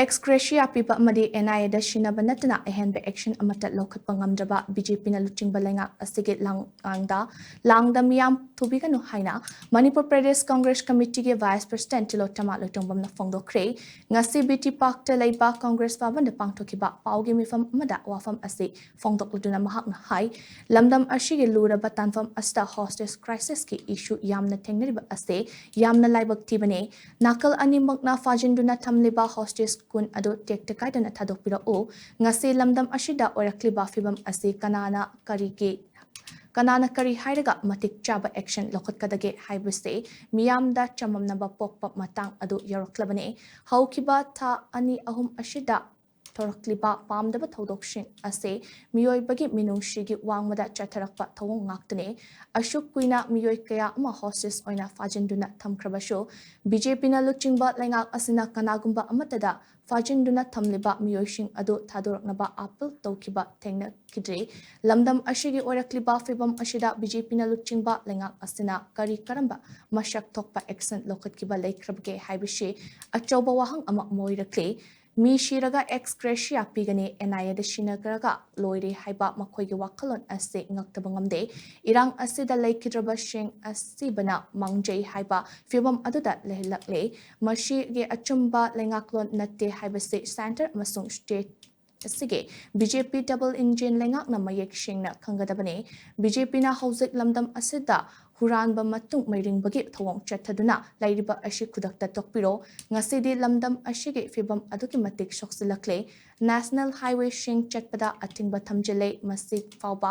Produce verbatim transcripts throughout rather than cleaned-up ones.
Ex gratia ꯄꯤꯕ ꯑꯃꯗꯤ N I A ꯗ ꯁꯤꯟꯅꯕ ꯅꯠꯇꯅ ꯑꯍꯦꯟꯕ action ꯑꯃꯠꯇ ꯂꯧꯈꯠꯄ ꯉꯝꯗ꯭ꯔꯕ B J P ꯅ ꯂꯨꯆꯤꯡꯕ ꯂꯩꯉꯥꯛ ꯑꯁꯤꯒꯤ ꯂꯥꯡꯗ ꯂꯥꯡꯗ ꯃꯤꯌꯥꯝ ꯊꯨꯕꯤꯒꯅꯨ ꯍꯥꯏꯅ ꯃꯅꯤꯄꯨꯔ ꯄ꯭ꯔꯗꯦꯁ ꯀꯪꯒ꯭ꯔꯦꯁ ꯀꯃꯤꯇꯤꯒꯤ vice president ꯇꯤꯂꯣꯇꯃꯥ ꯂꯣꯏꯇꯣꯡꯕꯝꯅ ꯐꯣꯡꯗꯣꯛꯈ꯭ꯔꯦ꯫ ꯉꯁꯤ B T Park ꯇ ꯂꯩꯕ ꯀꯪꯒ꯭ꯔꯦꯁ ꯚꯕꯟꯗ ꯄꯥꯡꯊꯣꯛꯈꯤꯕ ꯄꯥꯎꯒꯤ ꯃꯤꯐꯝ ꯑꯃꯗ ꯋꯥꯐꯝ ꯑꯁꯤ ꯐꯣꯡꯗꯣꯛꯂꯗꯨꯅ ꯃꯍꯥꯛꯅ ꯍꯥꯏ, ꯂꯝꯗꯝ ꯑꯁꯤꯒꯤ ꯂꯨꯔꯕ ꯇꯥꯟꯐꯝ ꯑꯁꯤꯗ hostage crisis ꯀꯤ issue ꯌꯥꯝꯅ ꯊꯦꯡꯅꯔꯤꯕ ꯑꯁꯤ ꯌꯥꯝꯅ ꯂꯥꯏꯕꯛ ꯊꯤꯕꯅꯤ꯫ ꯅꯥꯀꯜ ꯑꯅꯤꯃꯛꯅ ꯐꯥꯖꯤꯟꯗꯨꯅ ꯊꯝꯂꯤꯕ hostage ꯀꯨꯟ ꯑꯗꯨ ꯇꯦꯛꯇ ꯀꯥꯏꯗꯅ ꯊꯥꯗꯣꯛꯄꯤꯔꯛꯎ꯫ ꯉꯁꯤ ꯂꯝꯗꯝ ꯑꯁꯤꯗ ꯑꯣꯏꯔꯛꯂꯤꯕ ꯐꯤꯕꯝ ꯑꯁꯤ ꯀꯅꯥꯅ ꯀꯔꯤꯒꯤ, ꯀꯅꯥꯅ ꯀꯔꯤ ꯍꯥꯏꯔꯒ ꯃꯇꯤꯛ ꯆꯥꯕ action ꯂꯧꯈꯠꯀꯗꯒꯦ ꯍꯥꯏꯕꯁꯤ ꯃꯤꯌꯥꯝꯗ ꯆꯃꯝꯅꯕ ꯄꯣꯛꯄ ꯃꯇꯥꯡ ꯑꯗꯨ ꯌꯧꯔꯛꯂꯕꯅꯤ꯫ ꯍꯧꯈꯤꯕ ꯊꯥ ꯑꯅꯤ ꯑꯍꯨꯝ ꯑꯁꯤꯗ ꯊꯣꯔꯛꯂꯤꯕ ꯄꯥꯝꯗꯕ ꯊꯧꯗꯣꯛꯁꯤꯡ ꯑꯁꯤ ꯃꯤꯑꯣꯏꯕꯒꯤ ꯃꯤꯅꯨꯡꯁꯤꯒꯤ ꯋꯥꯡꯃꯗ ꯆꯠꯊꯔꯛꯄ ꯊꯧꯑꯣꯡ ꯉꯥꯛꯇꯅꯤ꯫ ꯑꯁꯨꯛ ꯀꯨꯏꯅ ꯃꯤꯑꯣꯏ ꯀꯌꯥ ꯑꯃ hostage ꯑꯣꯏꯅ ꯐꯥꯖꯤꯟꯗꯨꯅ ꯊꯝꯈ꯭ꯔꯕꯁꯨ, B J P ꯅ ꯂꯨꯆꯤꯡꯕ ꯂꯩꯉꯥꯛ ꯑꯁꯤꯅ ꯀꯅꯥꯒꯨꯝꯕ ꯑꯃꯠꯇꯗ ꯐꯥꯖꯤꯟꯗꯨꯅ ꯊꯝꯂꯤꯕ ꯃꯤꯑꯣꯏꯁꯤꯡ ꯑꯗꯨ ꯊꯥꯗꯣꯔꯛꯅꯕ appeal ꯇꯧꯈꯤꯕ ꯊꯦꯡꯅꯈꯤꯗ꯭ꯔꯤ꯫ ꯂꯝꯗꯝ ꯑꯁꯤꯒꯤ ꯑꯣꯏꯔꯛꯂꯤꯕ ꯐꯤꯕꯝ ꯑꯁꯤꯗ B J P ꯅ ꯂꯨꯆꯤꯡꯕ ꯂꯩꯉꯥꯛ ꯑꯁꯤꯅ ꯀꯔꯤ ꯀꯔꯝꯕ ꯃꯁꯛ ꯊꯣꯛꯄ action ꯂꯧꯈꯠꯈꯤꯕ ꯂꯩꯈ꯭ꯔꯕꯒꯦ ꯍꯥꯏꯕꯁꯤ ꯑꯆꯧꯕ ꯋꯥꯍꯪ ꯑꯃ ꯑꯣꯏꯔꯛꯂꯤ꯫ ꯃꯤ ꯁꯤꯔꯒ ex gratia ꯄꯤꯒꯅꯤ, N I A ꯗ ꯁꯤꯟꯅꯈ꯭ꯔꯒ ꯂꯣꯏꯔꯦ ꯍꯥꯏꯕ ꯃꯈꯣꯏꯒꯤ ꯋꯥꯈꯜꯂꯣꯟ ꯑꯁꯤ ꯉꯛꯇꯕ ꯉꯝꯗꯦ꯫ ꯏꯔꯥꯡ ꯑꯁꯤꯗ ꯂꯩꯈꯤꯗ꯭ꯔꯕꯁꯤꯡ ꯑꯁꯤꯕꯅ ꯃꯥꯡꯖꯩ ꯍꯥꯏꯕ ꯐꯤꯕꯝ ꯑꯗꯨꯗ ꯂꯩꯍꯜꯂꯛꯂꯦ꯫ ꯃꯁꯤꯒꯤ ꯑꯆꯨꯝꯕ ꯂꯩꯉꯥꯛꯂꯣꯟ ꯅꯠꯇꯦ ꯍꯥꯏꯕꯁꯤ centre ꯑꯃꯁꯨꯡ state ꯑꯁꯤꯒꯤ B J P double engine ꯂꯩꯉꯥꯛꯅ ꯃꯌꯦꯛ ꯁꯦꯡꯅ ꯈꯪꯒꯗꯕꯅꯤ꯫ B J P ꯅ ꯍꯧꯖꯤꯛ ꯂꯝꯗꯝ ꯑꯁꯤꯗ ꯍꯨꯔꯥꯟꯕ ꯃꯇꯨꯡ ꯃꯩꯔꯤꯡꯕꯒꯤ ꯊꯧꯑꯣꯡ ꯆꯠꯊꯗꯨꯅ ꯂꯩꯔꯤꯕ ꯑꯁꯤ ꯈꯨꯗꯛꯇ ꯇꯣꯛꯄꯤꯔꯣ꯫ ꯉꯁꯤꯗꯤ ꯂꯝꯗꯝ ꯑꯁꯤꯒꯤ ꯐꯤꯕꯝ ꯑꯗꯨꯛꯀꯤ ꯃꯇꯤꯛ ꯁꯣꯛꯆꯤꯜꯂꯛꯂꯦ꯫ National highway ꯁꯤꯡ ꯆꯠꯄꯗ ꯑꯊꯤꯡꯕ ꯊꯝꯖꯤꯜꯂꯦ꯫ ꯃꯁꯤ ꯐꯥꯎꯕ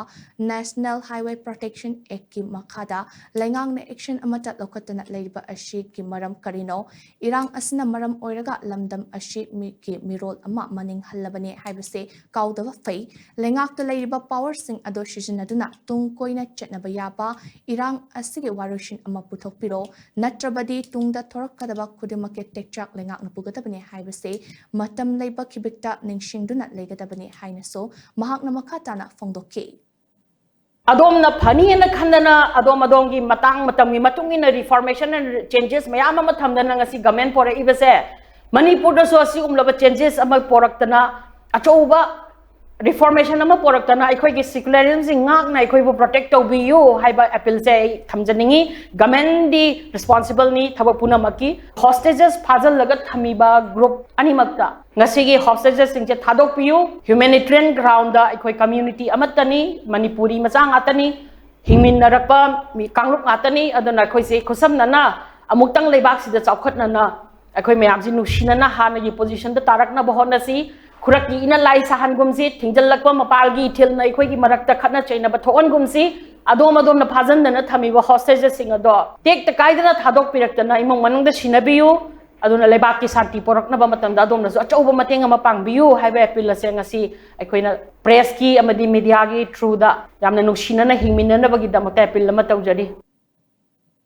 National Highway Protection Act ꯀꯤ ꯃꯈꯥꯗ ꯂꯩꯉꯥꯛꯅ action ꯑꯃꯠꯇ ꯂꯧꯈꯠꯇꯅ ꯂꯩꯔꯤꯕ ꯑꯁꯤꯒꯤ ꯃꯔꯝ ꯀꯔꯤꯅꯣ? ꯏꯔꯥꯡ ꯑꯁꯤꯅ ꯃꯔꯝ ꯑꯣꯏꯔꯒ ꯂꯝꯗꯝ ꯑꯁꯤ ꯃꯤꯒꯤ ꯃꯤꯔꯣꯜ ꯑꯃ ꯃꯅꯤꯡ ꯍꯜꯂꯕꯅꯦ ꯍꯥꯏꯕꯁꯦ ꯀꯥꯎꯗꯕ ꯐꯩ꯫ ꯂꯩꯉꯥꯛꯇ ꯂꯩꯔꯤꯕ power ꯁꯤꯡ ꯑꯗꯨ ꯁꯤꯖꯤꯟꯅꯗꯨꯅ ꯇꯨꯡ ꯀꯣꯏꯅ ꯆꯠꯅꯕ ꯌꯥꯕ ꯏꯔꯥꯡ ꯑꯁꯤꯒꯤ ꯋꯥꯔꯣꯏꯁꯤꯟ ꯑꯃ ꯄꯨꯊꯣꯛꯄꯤꯔꯣ, ꯅꯠꯇ꯭ꯔꯕꯗꯤ ꯇꯨꯡꯗ ꯊꯣꯔꯛꯀꯗꯕ ꯈꯨꯗꯤꯡꯃꯛꯀꯤ ꯇꯦꯛꯆꯥꯛ ꯂꯩꯉꯥꯛꯅ ꯄꯨꯒꯗꯕꯅꯤ ꯍꯥꯏꯕꯁꯤ ꯃꯇꯝ ꯂꯩꯕ ꯈꯤꯕꯤꯛꯇ ꯅꯤꯡꯁꯤꯡꯗꯨꯅ ꯂꯩꯒꯗꯕꯅꯤ ꯍꯥꯏꯅꯁꯨ ꯃꯍꯥꯛꯅ ꯃꯈꯥ ꯇꯥꯅ ꯐꯣꯡꯗꯣꯛꯈꯤ꯫ ꯑꯗꯣꯝꯅ ꯐꯅꯤꯅ ꯈꯟꯗꯅ ꯑꯗꯣꯝ ꯑꯗꯣꯝꯒꯤ ꯃꯇꯥꯡ ꯃꯇꯝꯒꯤ ꯃꯇꯨꯡ ꯏꯟꯅ reformation and changes ꯃꯌꯥꯝ ꯑꯃ ꯊꯝꯗꯅ ꯉꯁꯤ government ꯄꯣꯔꯛꯏꯕꯁꯦ ꯃꯅꯤꯄꯨꯔꯗꯁꯨ ꯑꯁꯤꯒꯨꯝꯂꯕ changes ꯑꯃ ꯄꯣꯔꯛꯇꯅ, ꯑꯆꯧꯕ reformation ꯑꯃ ꯄꯣꯔꯛꯇꯅ ꯑꯩꯈꯣꯏꯒꯤ secularism ꯁꯤ ꯉꯥꯛꯅ ꯑꯩꯈꯣꯏꯕꯨ protect ꯇꯧꯕꯤꯌꯨ ꯍꯥꯏꯕ appeal ꯁꯦ ꯑꯩ ꯊꯝꯖꯅꯤꯡꯉꯤ꯫ Government ꯗꯤ responsible ꯅꯤ ꯊꯕꯛ ꯄꯨꯝꯅꯃꯛꯀꯤ꯫ Hostages ꯐꯥꯖꯤꯜꯂꯒ ꯊꯝꯃꯤꯕ group ꯑꯅꯤꯃꯛꯇ ꯉꯁꯤꯒꯤ hostages ꯁꯤꯡꯁꯦ ꯊꯥꯗꯣꯛꯄꯤꯌꯨ꯫ Humanitarian ground ꯗ ꯑꯩꯈꯣꯏ community ꯑꯃꯠꯇꯅꯤ, ꯃꯅꯤꯄꯨꯔꯤ ꯃꯆꯥ ꯉꯥꯛꯇꯅꯤ, ꯍꯤꯡꯃꯤꯟꯅꯔꯛꯄ ꯃꯤ ꯀꯥꯡꯂꯨꯞ ꯉꯥꯛꯇꯅꯤ꯫ ꯑꯗꯨꯅ ꯑꯩꯈꯣꯏꯁꯦ ꯈꯨꯠꯁꯝꯅꯅ ꯑꯃꯨꯛꯇꯪ ꯂꯩꯕꯥꯛꯁꯤꯗ ꯆꯥꯎꯈꯠꯅꯅ ꯑꯩꯈꯣꯏ ꯃꯌꯥꯝꯁꯤ ꯅꯨꯡꯁꯤꯅꯅ ꯍꯥꯟꯅꯒꯤ position ꯗ ꯇꯥꯔꯛꯅꯕ ꯍꯣꯠꯅꯁꯤ꯫ ꯈꯨꯔꯛꯀꯤ ꯏꯅ ꯂꯥꯏ ꯁꯥꯍꯟꯒꯨꯝꯁꯤ, ꯊꯤꯡꯖꯤꯜꯂꯛꯄ ꯃꯄꯥꯜꯒꯤ ꯏꯊꯤꯜꯅ ꯑꯩꯈꯣꯏꯒꯤ ꯃꯔꯛꯇ ꯈꯠꯅ ꯆꯩꯅꯕ ꯊꯣꯛꯍꯟꯒꯨꯝꯁꯤ꯫ ꯑꯗꯣꯝ ꯑꯗꯣꯝꯅ ꯐꯥꯖꯤꯟꯗꯅ ꯊꯝꯃꯤꯕ hostages ꯁꯤꯡ ꯑꯗꯣ ꯇꯦꯛꯇ ꯀꯥꯏꯗꯅ ꯊꯥꯗꯣꯛꯄꯤꯔꯛꯇꯅ ꯏꯃꯨꯡ ꯃꯅꯨꯡꯗ ꯁꯤꯟꯅꯕꯤꯌꯨ꯫ ꯑꯗꯨꯅ ꯂꯩꯕꯥꯛꯀꯤ ꯁꯥꯟꯇꯤ ꯄꯣꯔꯛꯅꯕ ꯃꯇꯝꯗ ꯑꯗꯣꯝꯅꯁꯨ ꯑꯆꯧꯕ ꯃꯇꯦꯡ ꯑꯃ ꯄꯥꯡꯕꯤꯌꯨ ꯍꯥꯏꯕ appeal ꯑꯁꯦ ꯉꯁꯤ ꯑꯩꯈꯣꯏꯅ press ꯀꯤ ꯑꯃꯗꯤ media ꯒꯤ through ꯗ ꯌꯥꯝꯅ ꯅꯨꯡꯁꯤꯅꯅ ꯍꯤꯡꯃꯤꯟꯅꯅꯕꯒꯤꯗꯃꯛꯇ appeal ꯑꯃ ꯇꯧꯖꯔꯤ꯫